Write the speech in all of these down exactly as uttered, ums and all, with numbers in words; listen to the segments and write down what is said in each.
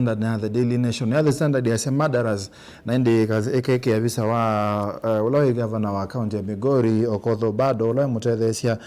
Standard na The Daily Nation. Ya The Standard yasya murderers, na ĩndĩ ĩka-, ĩkekĩa visa wa, eh, ũla wĩ gavana wa kaunti ya Migori, Okoth Obado, ũla wĩ mũtetheesya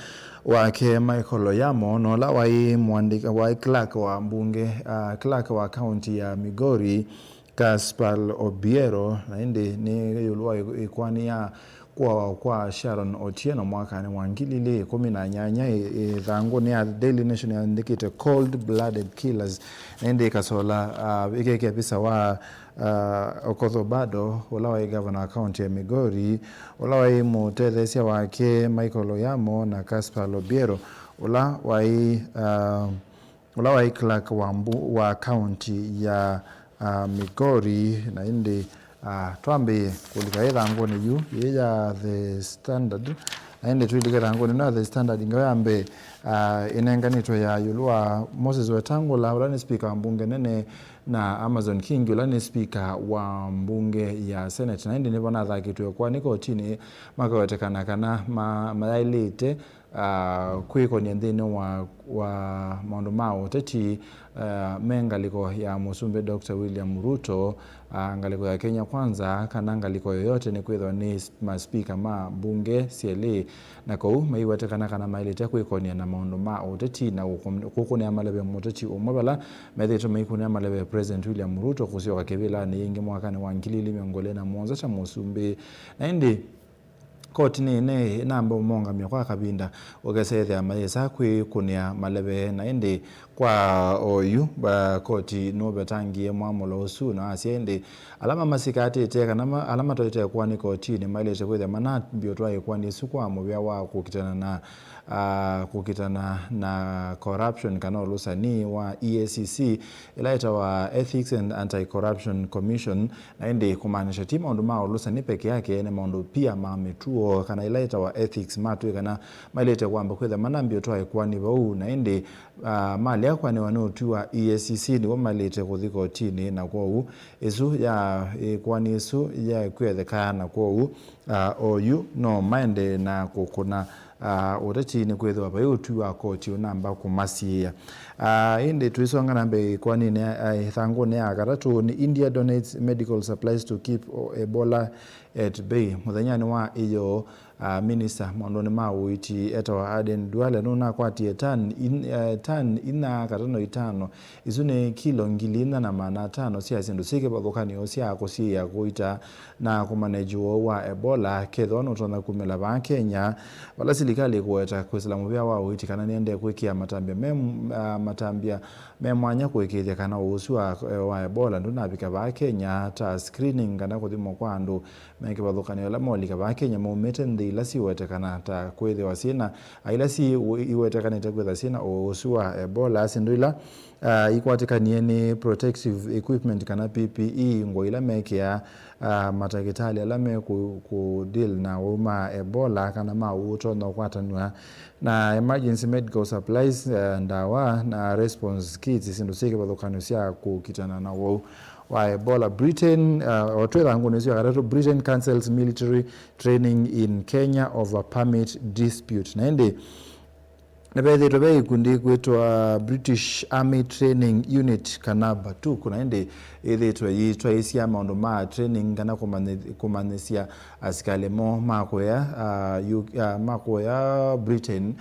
wake Michael Oyamo, na ũla waĩ mũandĩki, waĩ clerk wa mbunge, ah, clerk wa kaunti ya Migori, Caspar Obiero, na ĩndĩ nĩ ĩũlũ wa ĩ-, ĩkoani ya kũawa kwa Sharon Otieno mwakanĩ wa ngili ilĩ ĩkũmi na nyanya, ĩ-, ĩthangũnĩ ya Daily Nation yaandĩkĩte "Cold-blooded killers", na ĩndĩ ĩkasola, ah, ĩkekĩa visa wa, ah, Okoth Obado, ũla waĩ gavana wa kaunti ya Migori, ũla waĩ mũtetheesya wake Michael Oyamo na Caspar Obiero, ũla waĩ, ah, ũla waĩ clerk wa mbu-, wa kaunti ya, ah, Migori, na ĩndĩ, ah, twambĩĩe kũlika ĩthangũnĩ yu yĩ ya The Standard, na ĩndĩ twĩlike ĩthangũnĩ ĩno ya The Standard, ngayo ya mbee, ah, ĩnenganĩtwe ya ĩũlũ wa Moses Wetangula, ũla nĩ spika wa mbunge nene, na Amason Kingi, ũla nĩ spika wa mbunge ya Senate, na ĩndĩ nĩvo nathakĩtwe kwa nĩ kotinĩ makawetekana kana ma-, mayaĩlĩte ah, kwĩkonia nthĩnĩ wa, wa maũndũ ma ũteti, ah, me ngalĩko ya Mũsumbĩ Doctor William Ruto, ah, ngalĩko ya Kenya Kwanza, kana ngalĩko yoyote, nĩ kwĩthwa nĩ s-, maspika ma mbunge syelĩ, na kwoou maiwetekana kana maĩlĩte kwĩkonia na maũndũ ma ũteti na kũkũ-, kũkũnĩa maleve mũteti ũmwe vala methĩĩtwe maikũnĩa maleve President William Ruto kũsyoka kĩvĩlanĩ yĩngĩ mwakanĩ wa ngili ilĩ mĩongo ĩlĩ na mũonza ta mũsumbĩ. Na ĩndĩ koti nĩ ĩnee ĩnamba ũmongamya kwa kavinda, ũkesethĩa mayĩsa kwĩkũnĩa maleve. Na ĩndĩ kwa oyu, ba-, koti nũvetangie mwamũlo ũsu na asya ĩndĩ ala mamasikatĩte kana ma-, ala matoete kwa nĩ kotinĩ maĩlĩte kwĩthĩa manambia ũtwae ĩkoani ĩsu kwa mũvĩa wa kũkitana na, ah, kũkitana na corruption kana ũlũsani wa E A C C, ĩla ĩtawa Ethics and Anti-Corruption Commission, na ĩndĩ kũmaanisha ti maũndũ ma ũlũsani peke yake, nĩ maũndũ pia ma mĩtuo, kana ĩla ĩtawa ethics, matw'ĩkana maĩlĩte kwamba kwĩthĩa manambia ũtwae ĩkoani vau, na ĩndĩ, ah, malea kũanĩwa nĩ ũtwi wa E A C C, nĩw'o maĩlĩte kũthi kotinĩ, na kwoou ĩsu ya, ĩkoani ĩsu yakwetheka, na kwoou, ah, oyu no maendee na kũkũna ah, ũteti nĩ kwĩthĩwa vai ũtwi wa koti ũnamba kũmasiĩĩa. Ah, ĩndĩ tũisonga na mbee ĩkoaninĩ, ah, ĩthangũnĩ ya katatũ nĩ "India donates medical supplies to keep Ebola at bay." Mũthenyanĩ wa ĩyoo, ah, minista maũndũnĩ ma ũiiti etawa Aden Duale nũnakwatie tan in-, eh, tan inya katano itano, isu nĩ kilo ngili inya na maana atano sya syĩndũ syĩ kĩvathũkany'o sya kũsiĩĩa kũita na kũmaneji ũwau wa Ebola, kethĩwa nũtonya kumĩla vaa Kenya, vala silikalĩ ĩkũweta kwĩsĩla mũvĩa wa ũiiti kana nĩendee kwĩkĩa matambya me, ah, matambya me mwanya kũĩkĩĩthya kana ũũ ũsu wa, wa Ebola ndũnavika vaa Kenya, ta screening kana kũthimwa kwa andũ me kĩvathũkany'o ala molika vaa Kenya maumĩte nthĩ ila siwetekana ta kwĩthĩwa syĩna, ah, ila si, iwetekanĩte kwĩthwa syĩna ũũ ũsu wa Ebola, syĩndũ ila ah, ikwatĩkanie nĩ protective equipment kana P P E, ngũa ila mekĩaa, ah, matakĩtalĩ ala me kũ, kũ deal na ũu ma Ebola kana ma ũu ũtonya ũkwatanw'a, na emergency medical supplies, ah, ndawa na response kits, syĩndũ syĩ kĩvathũkany'o sya kũkitana na ũu wa Ebola. Britain, ah, o twĩ ĩthangũnĩ ĩsu ya katatũ, Britain cancels military training in Kenya over permit dispute. Na ĩndĩ nĩvethĩĩtwe ve ikundi kwĩtwa British Army Training Unit kana BATUK, na ĩndĩ ĩthĩĩtwe yĩtwaĩĩsya maũndũ ma training kana kũmanyĩ-, kũmanyĩsya asikalĩ moo ma kũya, ah, yu-, ah, ma kũya Britain,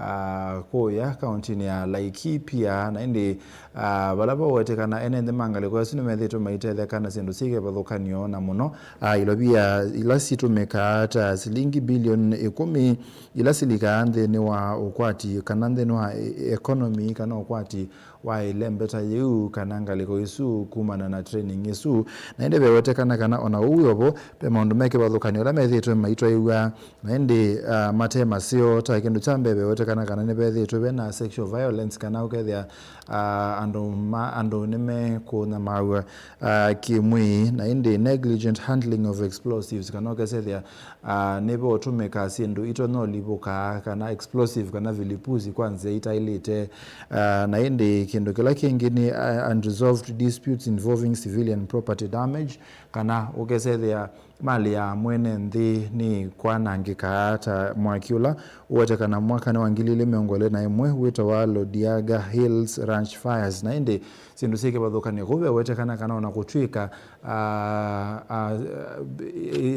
ah, kũya kauntinĩ ya Laikipia, na ĩndĩ, ah, vala vawetekana ene nthĩ ma ngalĩko ĩsu nĩmethĩĩtwe maitetheka na syĩndũ syĩ kĩvathũkany'o, na mũno, ah, ilovia ila sitũmĩkaa ta silingi bilioni ĩkũmi ila silikaa nthĩnĩ wa ũkwati kana nthĩnĩ wa e-, economy kana ũkwati wa ĩlembeta yĩu kana ngalĩko ĩsu kumana na training ĩsu. Na ĩndĩ vewetekana kana o na ũu wĩ o vo, ve maũndũ me kĩvathũkany'o ala methĩĩtwe maitwaĩw'a, na ĩndĩ, ah, mate maseo. Ta kĩndũ kya mbee, vewetekana kana nĩvethĩĩtwe ve na sexual violence kana ũkethĩa, ah, andũ ma, andũ nĩmekũnyamaaw'a, ah, kĩmwĩĩ, na ĩndĩ negligent handling of explosives kana ũkesethĩa ah, nĩvo ũtũmĩkaa syĩndũ itonya ũlivũkaa kana explosive kana vilipuzi kwa nzĩa itaĩlĩte. Ah, na ĩndĩ kĩndũ kĩla kĩngĩ nĩ, ah, unresolved disputes involving civilian property damage, kana ũkesethĩa, Malĩ ya mwene nthĩ nĩkwanangĩka ta mwaki ũla ũwetekana mwakanĩ wa ngili ilĩ mĩongo ĩlĩ na ĩmwe wĩtawa Lodiaga Hills Ranch Fires, na ĩndĩ syĩndũ syĩ kĩvathũkany'o kũu vewetekana kana ona kũtw'ĩka, ah, ah,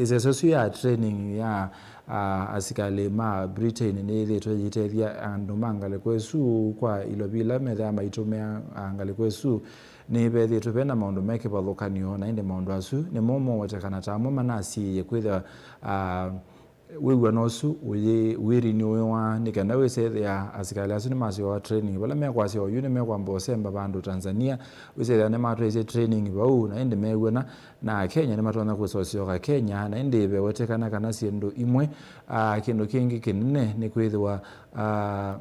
ĩseso ĩsu ya training ya, ah, asikalĩ ma Britain nĩyĩthĩĩtwe ĩitethya andũ ma ngalĩko ĩsu kwa ilovi ila methĩawa maitũmĩa, ah, ngalĩko ĩsu. Nĩvethĩĩtwe ve na maũndũ me kĩvathũkany'o, na ĩndĩ maũndũ asu nĩmo mowetekana ta amwe manasiĩĩe kwĩthĩwa, ah, wĩw'ano ũsu ũyĩ wĩrinĩũĩwa nĩ kenda wĩsethĩa asikalĩ asu nĩmasyoawa training. Vala mekwasya oyu nĩmekwamba ũsemba vandũ Tanzania, wĩsethĩa nĩmatwaisye training vau, na ĩndĩ mew'ana na Akenya nĩmatonya kwĩsosyoka Kenya, na ĩndĩ vewetekana kana syĩndũ imwe, ah, kĩndũ kĩngĩ kĩnene nĩ kwĩthĩwa, ah,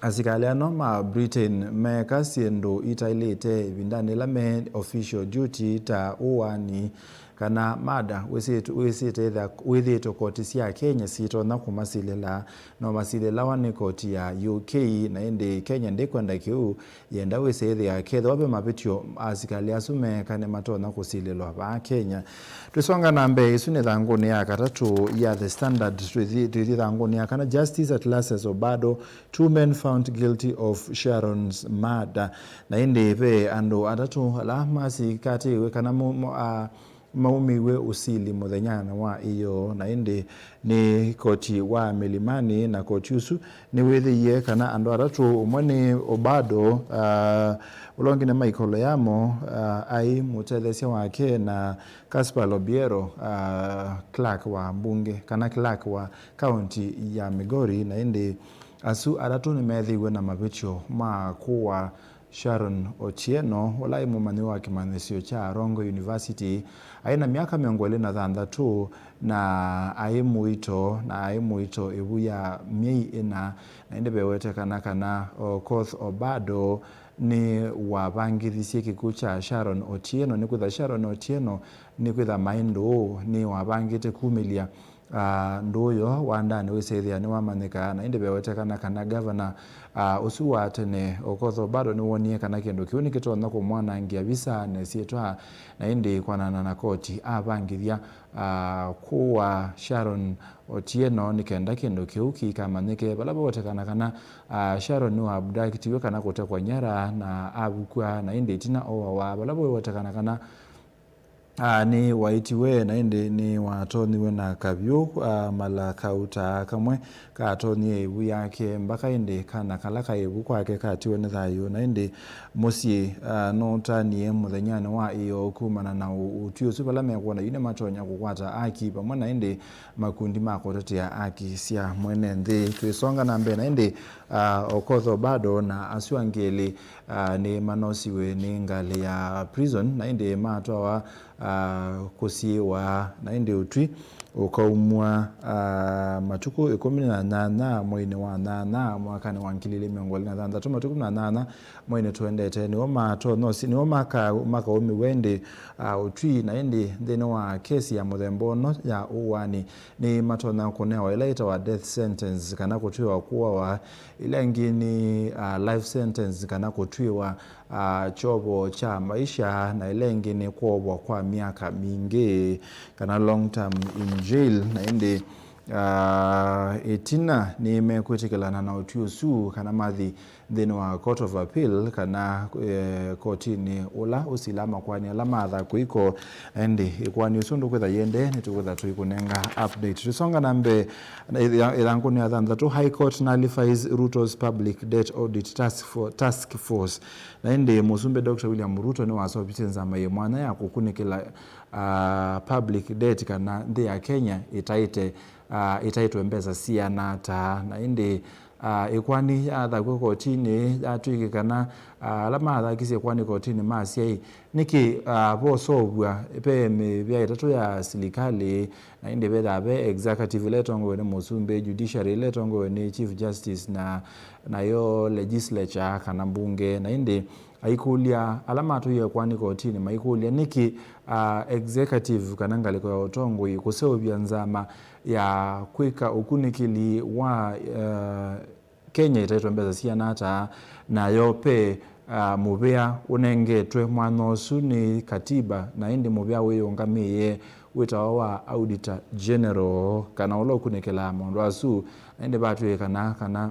asikalĩ ano ma Britain meeka syĩndũ itaĩlĩte ĩvindanĩ ĩla me official duty, ta ũaani kana murder wĩsĩt-, wĩsĩte ĩtha-, wĩthĩĩtwe koti sya Kenya syitonya kũmasilĩla. No masilĩlawa nĩ koti ya U K, na ĩndĩ Kenya ndĩkwenda kĩu, yenda wĩsĩthĩa kethĩwa ve mavĩtyo asikalĩ asu meeka nĩmatonya kũsilĩlwa vaa Kenya. Twĩsonga na mbee, ĩsu nĩ thangũnĩ ya katatũ ya The Standard. Twĩthi-, twĩthi thangũnĩ ya kana, Justice at Lasses Obado, two men found guilty of Sharon's murder. Na ĩndĩ ve andũ atatũ ala masikatĩwe kana mo, mo, a, maumĩiwe ũsili mũthenyanĩ wa ĩyoo, na ĩndĩ nĩ koti wa Milimani, na koti ũsu nĩwĩthĩie kana andũ atatũ, ũmwe nĩ Obado, ah, ũla ũngĩ nĩ Michael Oyamo, ah, aĩ mũtetheesya wake, na Caspar Lobiero, ah, clerk wa mbunge kana clerk wa kaunti ya Migori, na ĩndĩ asu atatũ nĩmethĩiwe na mavĩtyo ma kũa Sharon Otieno, ũla aĩ mũmanyĩw'a wa kĩmanyĩsyo kya Rongo University, aĩ na myaka mĩongo ĩlĩ na thanthatũ, na aĩ mũito, na aĩ mũito ĩvu ya myei ĩna, na ĩndĩ vewetekana kana Okoth Obado nĩwavangĩthisye kĩkw'ũ kya Sharon Otieno, nĩkwĩtha Sharon Otieno nĩkwĩtha maĩ ndũũ nĩwavangĩte kumĩlya ah, ndũũ yo wandanĩ wĩsĩthĩa nĩwamanyĩkaa, na ĩndĩ vewetekana kana gavana, ah, ũsu wa tene Okoth Obado nĩwonie kana kĩndũ kĩu nĩkĩtonya kũmwanangĩa visa na ĩsyĩtwa, na ĩndĩ kwanana na koti avangĩthya, ah, kũa Sharon Otieno nĩ kenda kĩndũ kĩu kĩikamanyĩke, vala vewetekana kana, ah, Sharon nĩwa abductiwe kana kũtekwa nyara na avukw'a, na ĩndĩ ĩtina oawa, vala vewetekana kana Ah, nĩwaĩtiwe, na ĩndĩ nĩwatonyiwe na kavyũ, ah, mala kautaa kamwe katonyie ĩvu yake mbaka, ĩndĩ kana kala kaĩ ĩvu kwake katiwe nĩ thayũ, na ĩndĩ mũsyĩ, ah, nũtanie mũthenyanĩ wa ĩyoo kumana na ũ-, ũtwi ũsu, vala mekwona yu nĩmatonya kũkwata aki vamwe na ĩndĩ makundi ma kũtetea aki sya mwene nthĩ. Twĩsonga na mbee, na ĩndĩ, ah, Okoth Obado na asu angĩ elĩ, ah, nĩmanosiwe nĩ ngalĩ ya prison, na ĩndĩ matwawa, ah, kũsiĩwa, na ĩndĩ ũtwi ũkaumw'a, ah, matukũ ĩkũmi na nyanya mweinĩ wa nyanya mwakanĩ wa ngili ilĩ mĩongo ĩlĩ na thanthatũ, matukũ na nyanya mweinĩ tũendete, nĩwo matonya ũsi-, nĩwo maka-, makaũmĩw'a ĩndĩ, ah, ũtwi, na ĩndĩ nthĩnĩ wa kesi ya mũthemba ũno ya ũwani, nĩ matonya kũnewa ĩla ĩtawa death sentence, kana kũtwĩwa kũawa. Ĩla ĩngĩ nĩ, ah, life sentence, kana kũtwĩwa, ah, kyovo kya maisha, na ĩla ĩngĩ nĩ kwovwa kwa myaka mingĩ, kana long term in jail. Na ĩndĩ, ah, ĩtina nĩ mekwĩtĩkĩlana na ũtwi ũsu, kana mathi nthĩnĩ wa Court of Appeal, kana, eh, kotinĩ ũla ũsilaa makoani ala ma thakũ iko. Ĩndĩ ĩkoani ũsu ndũkwĩtha yĩendee, nĩtũkwĩtha tũikũnenga update. Tũsonga na mbee, na ĩtha-, ĩthangũnĩ ya thanthatũ, High Court nullifies Ruto's Public Debt Audit Task Fo-, Task Force. Na ĩndĩ Mũsumbĩ Doctor William Ruto nĩwaseũvisye nzama yĩ mwanya ya kũkunĩkĩla, ah, public debt, kana nthĩ ya Kenya ĩtaĩte, ah, ĩtaĩtwe mbesa siana ata. Na ĩndĩ, ah, ĩkoani yathakw'a kotinĩ, yatw'ĩke kana, ah, ala mathakisye ĩkoani kotinĩ masya ĩ, nĩkĩ, ah, voseũvw'a ve mĩvĩa ĩtatũ ya silikalĩ, na ĩndĩ vethaa ve executive ĩla ĩtongoew'e nĩ mũsumbĩ, judiciary ĩla ĩtongoew'e nĩ Chief Justice, na nayo legislature kana mbunge. Na ĩndĩ aikũlya ala matwaie ĩkoani kotinĩ, maikũlya nĩkĩ, ah, executive kana ngalĩko ya ũtongoi kũseũvya nzama ya kwĩka ũkunĩkĩli wa, eh, Kenya ĩtaĩtwe mbesa siana ata, nayo ve, ah, mũvea ũnengetwe mwanya ũsu nĩ katiba, na ĩndĩ mũvea wĩyũngamĩe wĩtawa wa Auditor General, kana ũla ũkunĩkĩlaa maũndũ asu, na ĩndĩ vatw'ĩkana kana,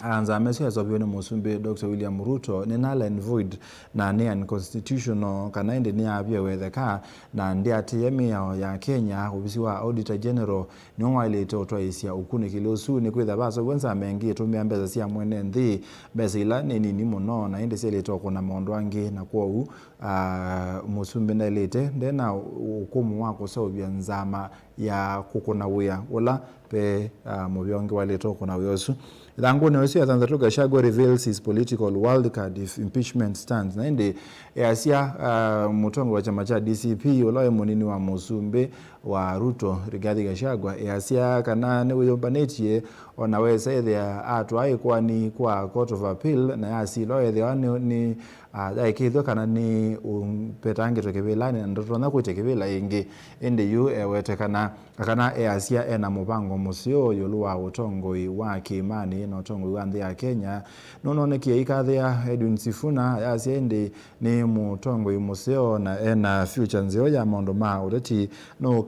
ah, nzama ĩsu yaseũviw'e nĩ Mũsumbĩ Doctor William Ruto nĩ null and void na nĩ unconstitutional, kana ĩndĩ nĩyaavie wetheka na ndĩatĩĩe mĩao ya Kenya. Ovisi wa Auditor General nĩwaĩlĩte ũtwaĩĩsya ũkunĩkĩli ũsu, nĩkwĩthĩwa vaseũviw'e nzama ĩngĩ ĩtũmĩa mbesa sya mwene nthĩ, mbesa ila nĩ nini mũno, na ĩndĩ syaĩlĩte ũkũna maũndũ angĩ, na kwoou, ah, Mũsumbĩ ndaĩlĩte, nde na ũkũmũ wa kũseũvya nzama ya kũkũna wĩa ũla ve, ah, mũvĩa ũngĩ waĩlĩte ũkũna wĩa ũsu. Ĩthangũnĩ ĩsu ya thanthatũ, Gachagua reveals his political wildcard if impeachment stands. Na ĩndĩ easya, ah, mũtongoi wa kyama kya D C P, ũla wĩ mũnini wa mũsumbĩ wa Ruto, Rigathi Gachagua, easya kana nĩwĩyũmbanĩtye ona wesa ethĩa atwaa ĩkoani kwa Court of Appeal na yasilwa ethĩwa nĩ, nĩ, ah, yaĩkĩĩthw'a kana nĩ ũvetangĩtwe kĩvĩlanĩ na ndatonya kwĩtya kĩvĩla ĩngĩ. Ĩndĩ yu ewete kana, kana easya ena mũvango mũseo ĩũlũ wa ũtongoi wa kĩĩmanĩ na ũtongoi wa nthĩ ya Kenya. Nũnonekie aikathĩa Edwin Sifuna, ayasya ĩndĩ nĩ mũtongoi mũseo na ena future nzeo ya maũndũ ma ũteti. Nũ-,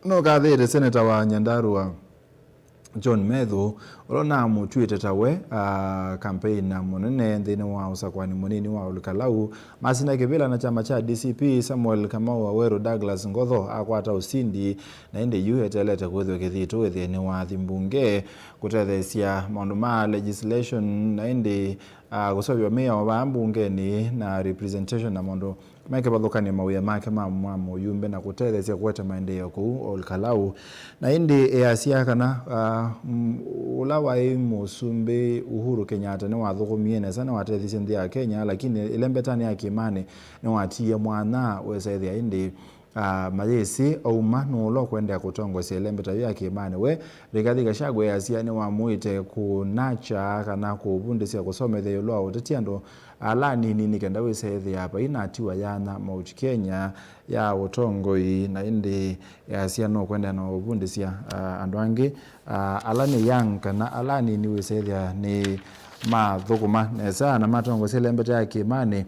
nũkathĩĩte seneta wa Nyandarua John Methu, ũla ũnamũtw'ĩte ta we, ah, campaigner mũnene nthĩnĩ wa ũsakũani mũnini wa Ol Kalou. Masinda kĩvĩla na kyama kya D C P, Samuel Kamau Aweru, Douglas Ngotho akwata ũsindi, na ĩndĩ yu eteelete kwĩthĩwa kĩthitũ ĩthĩnĩ wa athi mbunge kũtetheesya maũndũ ma legislation, na ĩndĩ, ah, kũseũvya mĩao vaa mbungenĩ na representation na maũndũ me kĩvathũkany'o mawĩa make ma, ma mũyumbe na kũtetheesya kũete maendeeo kũu Ol Kalou. Na ĩndĩ easya kana, ah, m-, ũla waĩ mũsumbĩ Uhuru Kenyatta nĩwathũkũmie nesa, nĩwatethisye nthĩ ya Kenya, lakini ĩlembetanĩ ya kĩĩmanĩ nĩwatiie mwanya wesa ĩthĩa ĩndĩ, ah, mayĩsĩ auma nũũ ũla ũkũendeea kũtongoesya ĩlembeta yĩu ya kĩĩmanĩ. We Rigathi Gachagua easya nĩwamũĩte kũnakya kana kũvundĩsya kũsomethya ĩũlũ wa ũteti andũ ala anini nĩ kenda wĩsa ethĩa vai na atiwa yanya Mount Kenya ya ũtongoi, na ĩndĩ easya nũkwendea na ũvundĩsya, ah, andũ angĩ, ah, ala nĩ young kana ala anini wĩsa ethĩa nĩ mathũkũma nesa na matongosya ĩlembeta ya kĩĩmanĩ.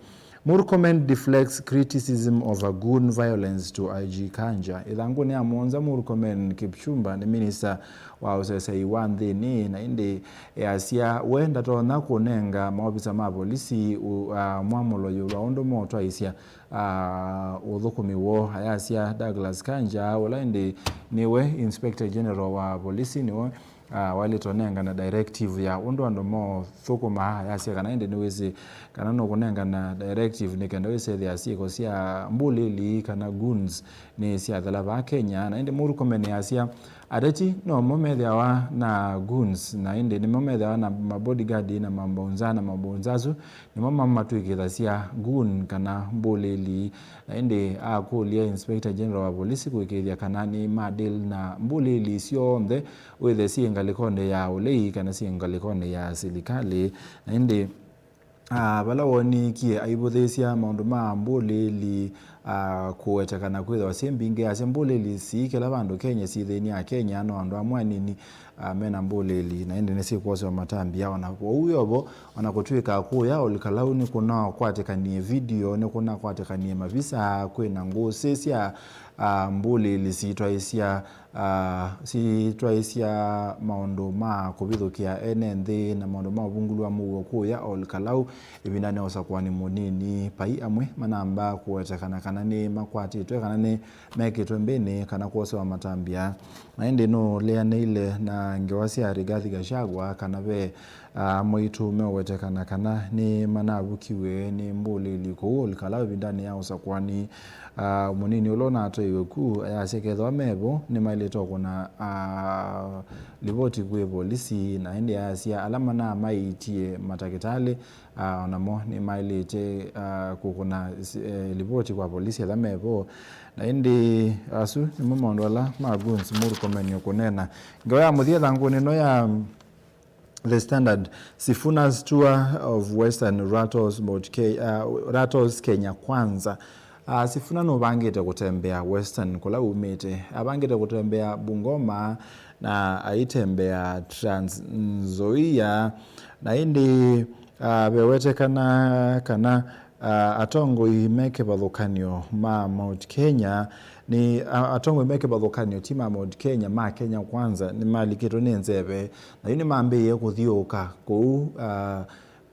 Murkomen deflects criticism over goon violence to I G Kanja. Ĩthangũnĩ ya mũonza, Murkomen Kipchumba nĩ minista wa ũseseĩ wa nthĩnĩ, na ĩndĩ easya we ndatonya kũnenga maovisa ma volisi ũ-, a, mwamũlo ĩũlũ wa ũndũ motwaĩsya, a, ũthũkũmi woo. Ayasya Douglas Kanja, ũla ĩndĩ nĩwe Inspector General wa volisi, nĩwe, a, waĩlĩte ũnengana directive ya ũndũ andũ mothũkũmaa. Ayasya kana ĩndĩ nĩwĩsĩ kana nũkũnengana directive nĩ kenda wĩsethĩa syĩko sya mbũlĩli kana goons nĩ syathela vaa Kenya. Na ĩndĩ Murkomen asya ateti nomo methĩawa na goons, na ĩndĩ nĩmo methĩawa na mabodyguard na mabouncer, na mabouncer asu nĩmo mamatw'ĩkĩthasya goon kana mbũlĩli. Na ĩndĩ akũlya Inspector General wa Police kũĩkĩĩthya kana nĩ ma deal na mbũlĩli syonthe, wĩthe syĩ ngalĩkonĩ ya ũlei kana syĩ ngalĩkonĩ ya silikalĩ. Na ĩndĩ, ah, vala wonikie aivũthĩĩsya maũndũ ma mbũlĩli, ah, kũweteka na kwĩthĩwa syĩ mbingĩ, asya mbũlĩli sii kĩla vandũ Kenya, sii nthĩnĩ ya Kenya, no andũ amwe anini, ah, mena mbũlĩli, na ĩndĩ nĩsyĩkwosewa matambya. Ona ũu wĩ o vo, ona kũtw'ĩka kũya Ol Kalou nĩkũnakwatĩkanie video, nĩkũnakwatĩkanie mavisa, kwĩna ngũsĩ sya, ah, mbũlĩli sitwaĩsya, ah, sitwaĩsya maũndũ ma kũvithũkĩa ene nthĩ na maũndũ ma ũvungũlu wa mũuo kũya Ol Kalou ĩvindanĩ ya ũsakũani mũnini. Vai amwe manamba kũwetekana kana nĩ makwatĩtwe kana nĩ mekĩtwe mbĩnĩ kana kwosewa matambya. Na ĩndĩ nũleanĩile na ngewa sya Rigathi Gachagua kana ve, ah, amwe aitũ meũwetekana kana nĩ manavukiwe nĩ mbũlĩli kũu Ol Kalou ĩvindanĩ ya ũsakũani. Ah, mũnini ũla ũnatwaiwe ku ayasya kethĩwa mevo nĩmaĩlĩte ũkũna, ah, livoti kwĩ volisi, na ĩndĩ ayasya ala manamaĩtye matakĩtalĩ, ah, onamo nĩmaĩlĩte, ah, kũkũna, eh, livoti kwa volisi ala mevo. Na ĩndĩ asu nĩmo maũndũ ala ma goons Murkomen ũkũneena. Ngewa ya mũthya ĩthangũnĩ ĩno ya The Standard, Sifuna's tour of Western rattles Mount Ke-, uh, rattles Kenya Kwanza. Uh, Sifuna nũvangĩte kũtembea Western kũla umĩte. Avangĩte kũtembea Bungoma na aitembea Trans Nzoia. Na ĩndĩ, uh, vewetekana kana ah, atongoi me kĩvathũkany'o ma Mount Kenya, nĩ, a-, atongoi me kĩvathũkany'o ti ma Mount Kenya, ma Kenya Kwanza, nĩmalikĩtwe nĩ nzeve, na yu nĩmambĩĩe kũthiũũka kũu, ah,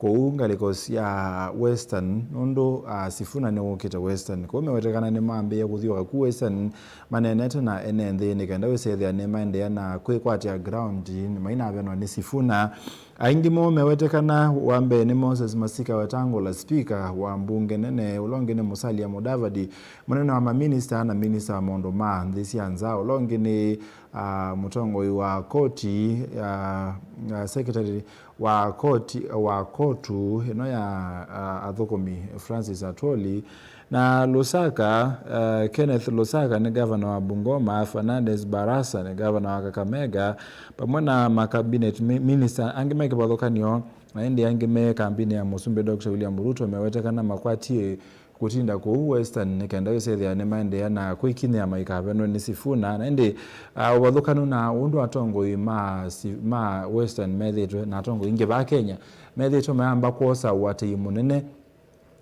kũu ngalĩko sya Western, nũndũ, ah, Sifuna nĩwũkĩte Western. Kũu mewetekana nĩmambĩĩe kũthiũũka kũu Western, maneenete na ene nthĩ nĩ kenda wĩsethĩa nĩmaendeea na kwĩkwatya ground mainavenwa nĩ Sifuna. Aingĩ moo mewetekana, wa mbee nĩ Moses Masika Wetangula, speaker wa mbunge nene, ũla ũngĩ nĩ Musalia Mudavadi, mũnene wa maminista na minista wa maũndũ ma nthĩ sya nza, ũla ũngĩ nĩ, ah, mũtongoi wa koti, ah, ah, secretary wa koti, wa kotu ĩno ya, ah, athũkũmi, Francis Atwoli, na Lusaka, eh, Kenneth Lusaka nĩ gavana wa Bungoma, Fernandes Barasa nĩ gavana wa Kakamega, vamwe na ma cabinet mi-, minister angĩ me kĩvathũkany'o, na ĩndĩ angĩ me kambinĩ ya Mũsumbĩ Doctor William Ruto mewetekana makwatie kũtinda kũu Western nĩ kenda wĩsethĩa nĩmaendeea na kwĩkinyĩa maikavenwe nĩ Sifuna. Na ĩndĩ, ah, ũvathũkanu na ũndũ atongoi ma si-, ma Western methĩtwe na atongoi ingĩ va Kenya methĩtwe mayamba kwosa ũatĩi mũnene,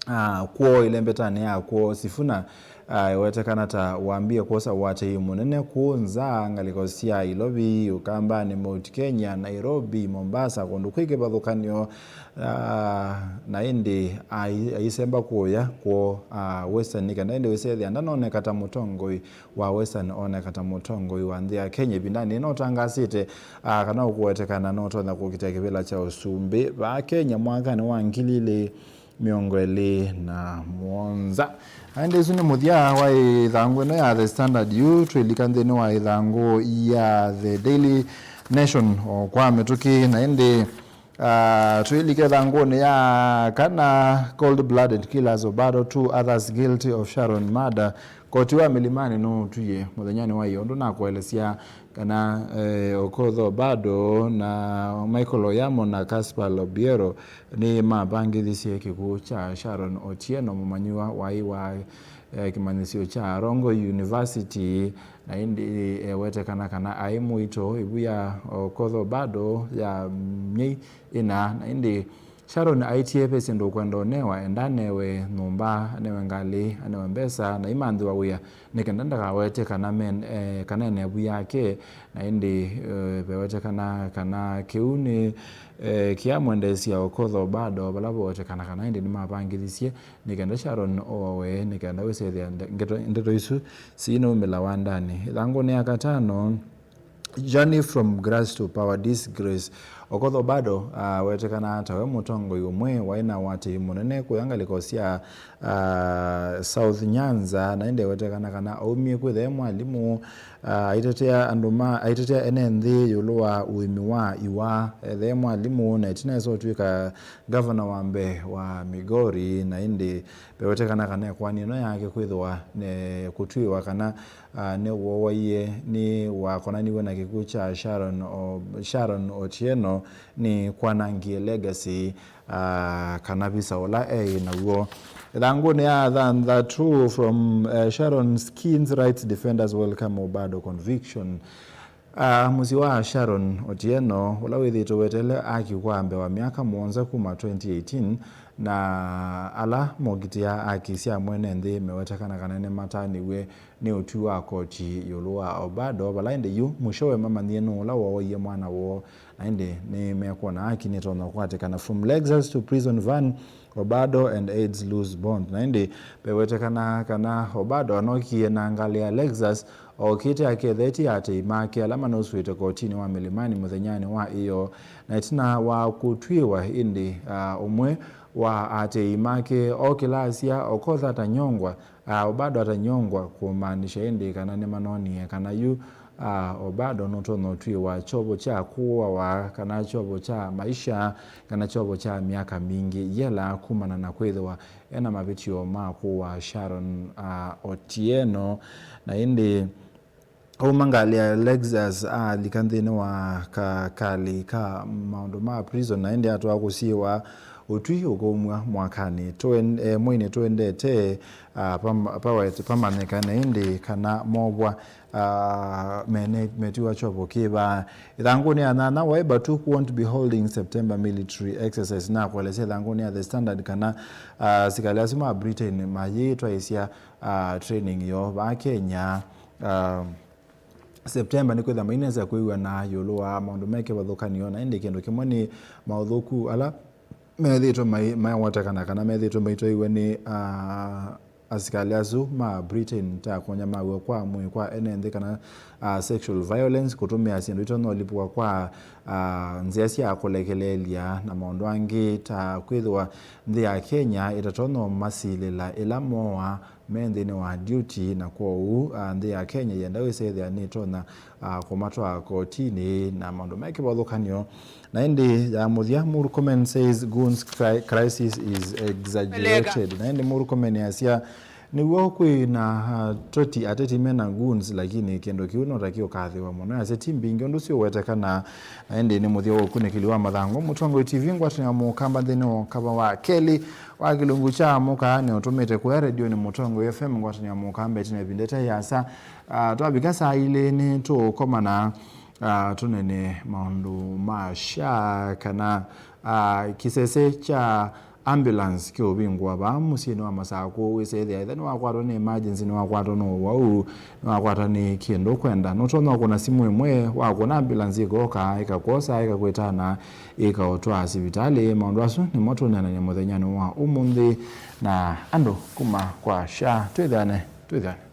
ah, kwoo ĩlembetanĩ ya kwoo, Sifuna, ah, ewetekana ta wambie kwosa ũatĩi mũnene kũũ nza, ngalĩko sya Ilovi, Ũkambanĩ, Mount Kenya, Nairobi, Mombasa, kũndũ kwĩ kĩvathũkany'o, ah, na ĩndĩ ai-, aisemba kũya kwoo, ah, Western nĩ kenda ĩndĩ wĩsethĩa ndanoneka ta mũtongoi wa Western, oneka ta mũtongoi wa nthĩ ya Kenya ĩvindanĩ ĩno ũtangasĩte, ah, kana ũkũwetekana nũtonya kũkitĩa kĩvĩla kya ũsumbĩ vaa Kenya mwakanĩ wa ngili ilĩ mĩongo ĩlĩ na mũonza. Na ĩndĩ ĩsu nĩ mũthya wa ĩthangũ ĩno ya The Standard yu. Twĩlika nthĩnĩ wa ĩthangũ ya The Daily Nation o kwa mĩtũkĩ, na ĩndĩ, ah, twĩlike ĩthangũnĩ ya kana, cold blooded killers Obado, two others guilty of Sharon murder. Koti wa Milimani nũũtwie mũthenyanĩ wa ĩyo ũndũ nakũelesya kana, eh, Okoth Obado na Michael Oyamo na Caspar Obiero nĩmavangĩthisye kĩkw'ũ kya Sharon Otieno, mũmanyĩw'a waĩ wa, eh, kĩmanyĩsyo kya Rongo University, na ĩndĩ ewetekana kana aĩ mũito ĩvu ya Okoth Obado ya myei ĩna, na ĩndĩ Sharon aĩtye ve syĩndũ ũkwenda ũnewa, enda anewe nyũmba, anewe ngalĩ, anewe mbesa, na imanthĩwa wĩa, nĩ kenda ndakawete kana men-, eh, kana ene vu yake, na ĩndĩ, eh, vewetekana kana kĩu nĩ, eh, kĩamwendeesya Okoth Obado, vala vowetekana kana ĩndĩ nĩmavangĩthisye nĩ kenda Sharon oowe, nĩ kenda wĩsethĩa nde-, ngeto, ndeto isu siinaumĩla wandanĩ. Ĩthangũnĩ ya katano, Journey from Grace to Power, Disgrace. Okoth Obado, ah, wetekana ta we mũtongoi ũmwe waĩ na ũatĩĩi mũnene kũya ngalĩko sya, ah, South Nyanza, na ĩndĩ wetekana kana aumie kwĩtha e mwalimũ, ah, aitetea andũ ma, aitetea ene nthĩ ĩũlũ wa ũĩmi wa iwa, etha e mwalimũ, na ĩtina esa ũtw'ĩka gavana wa mbee wa Migori, na ĩndĩ vewetekana kana ĩkoani ĩno yake kwĩthĩwa ne kũtw'ĩwa kana ah, nĩwowaie nĩ wakonaniw'e na kĩkw'ũ kya Sharon O-, Sharon Otieno nĩ kwanangie legacy, ah, kana visa ũla eĩ naw'o. Ĩthangũnĩ ya thanthatũ from, eh, Sharon, Skins rights defenders welcome Obado conviction. Ah, mũsyĩ wa Sharon Otieno, ũla wĩthĩĩtwe weteele aki kwa mbee wa myaka mũonza kuma twenty eighteen, na ala mokitĩa aki sya mwene nthĩ mewetekana kana nĩmatanĩw'e nĩ ũtwi wa koti ĩũlũ wa Obado, vala ĩndĩ yu mũsyowe mamanyie nũũ ũla wowaie mwana woo, na ĩndĩ nĩmekwona aki nĩtonya kũkwatĩkana. From Lexus to prison van, Obado and aids lose bond. Na ĩndĩ vewetekana kana Obado anokie na ngalĩ ya Lexus, okĩte akethetye aatĩĩi make ala manusũĩte kotinĩ wa Milimani mũthenyanĩ wa ĩyoo, na ĩtina wa kũtw'ĩwa ĩndĩ, ah, ũmwe wa aatĩĩi make okĩla asya, Okoth atanyongwa, ah, Obado atanyongwa, kũmaanisha ĩndĩ kana nĩmanonie kana yu, ah, Obado nũtonya ũtw'ĩwa kyovo kya kũawa kana kyovo kya maisha kana kyovo kya myaka mingĩ yela kumana na kwĩthĩwa ena mavĩtyo ma kũaa Sharon, ah, Otieno. Na ĩndĩ auma ngalĩ ya Lexus alika nthĩnĩ wa kakalĩ ka maũndũ ma prison, na ĩndĩ atwaa kũsiĩwa ũtwi ũkũmw'a mwakanĩ tũen-, eh, mweinĩ tũendete, ah, pam-, pawet-, pamanyĩkane ĩndĩ kana movwa, ah, mene-, metiwa kyovo kĩva. Ĩthangũnĩ ya nyanya, Wiper two won't be holding September military exercise, na kũelesya ĩthangũnĩ ya The Standard kana, ah, asikalĩ asu ma Britain mayĩtwaĩsya, ah, training yoo vaa Kenya, ah, September, nĩkwĩthĩwa mainesa kwĩw'ana ĩũlũ wa maũndũ me kĩvathũkany'o, na ĩndĩ kĩndũ kĩmwe nĩ maũthũku ala methĩĩtwe mai-, mawetekana kana methĩĩtwe maitwaiwe nĩ, ah, asikalĩ asu ma Britain ta kũnyamaw'a kwa mwĩĩ kwa ene nthĩ kana, ah, sexual violence, kũtũmĩa syĩndũ itonya ũlipũka kwa, ah, nzĩa sya kũlekeleelya na maũndũ angĩ ta kwĩthĩwa nthĩ ya Kenya ĩtatonya ũmasilĩla ĩla moa me nthĩnĩ wa duty, na kwoou, ah, nthĩ ya Kenya yenda wĩsethĩa nĩtonya, ah, kũmatwaa kotinĩ na maũndũ me kĩvathũkany'o. Na ĩndĩ ya mũthya, Murkomen says goons cri-, crisis is exaggerated. Na ĩndĩ Murkomen asya nĩw'o kwĩ na, ah, toti ateti mena goons, lakini kĩndũ kĩu no ta kĩũkathĩwa mũno. Asya ti mbingĩ ũndũ syũwetekana. Na ĩndĩ nĩ mũthya wa ũkunĩkĩli wa mathangũ. Mũtongoi T V, ngwatanĩo ya Mũkamba nthĩnĩ wa ũkava wa kelĩ wa kĩlungu kya mũka nĩ ũtũmĩte kũya redionĩ Mũtongoi F M ngwatanĩo ya Mũkamba ĩtina ĩvinda ĩte yasa. Ah, twavika saa ilĩ nĩ tũkomana, ah, tũnene maũndũ ma SHA kana, ah, kĩsese kya ambulance kĩũvingũa vaa mũsyĩnĩ wa Masakũ. Wĩsethĩa ĩtha nĩwakwatwa nĩ emergency, nĩwakwatwa nĩ ũwau, nĩwakwatwa nĩ kĩndũ kwenda, nũtonya kũna simũ ĩmwe, wakũna ambulance ĩkoka, ĩkakwosa, ĩkakwĩtana, ĩkaũtwaa sivitalĩ. Maũndũ asu nĩmo tũneenany'a mũthenyanĩ wa ũmũnthĩ na andũ kuma kwa SHA. Twĩthĩane, twĩthĩane.